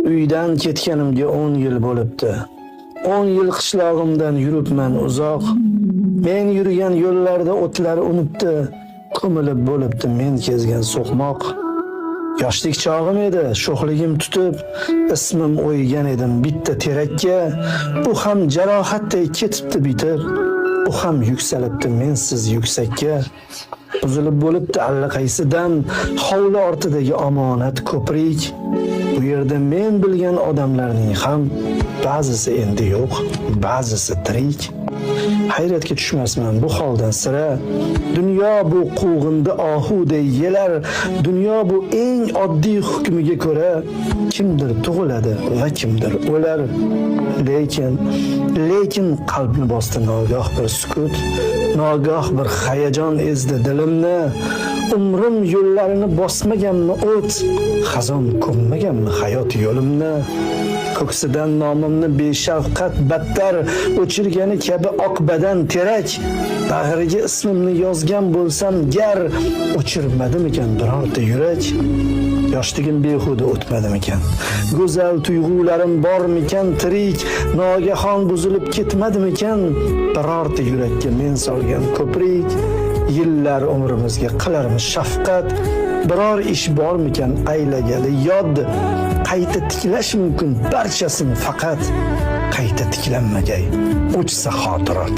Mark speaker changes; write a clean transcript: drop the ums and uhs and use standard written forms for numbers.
Speaker 1: Uydan ketganimga 10 yil bo'libdi. 10 yil qishlog'imdan yuribman uzoq. Men yurgan yo'llarda o'tlar unibdi, ko'milib bo'libdi men kezgan so'qmoq. Yoshlik chog'im edi, sho'xligim tutib, ismim o'ygan edim bitta terakka. U ham jarohatday ketibdi bitib, u ham yuksalibdi mensiz yuksakka. Buzilib bo'libdi allaqaysi dam hovli ortidagi omonat ko'prik. Bu yerda men bilgan odamlarning ham ba'zisi endi yo'q, ba'zisi tirik. Hayratga tushmasman bu holdan sira. Dunyo bu quvg'indi ohuday yelar. Dunyo bu eng oddiy hukmiga ko'ra kimdir tug'iladi va kimdir o'lar. Lekin qalbni bosdi nogoh bir sukut, nogoh bir hayajon ezdi dilimni. Umrim yo'llarini bosmaganmi o't, xazon ko'mmaganmi hayot yo'limni. Ko'ksidan nomimni beshafqat battar o'chirgani kabi oq badan terak, bag'riga ismimni yozgan bo'lsam gar, o'chirmadimikan birorta yurak? Yoshligim behuda o'tmadimikan? Go'zal tuyg'ularim bormikan tirik? Nogahon buzilib ketmadimikan birorta yurakka men solgan ko'prik? Yillar umrimizga qilarmish shafqat, biror ish bormikan aylagali yod? Qayta tiklash mumkin barchasini, faqat qayta tiklanmagay o'chsa xotirot.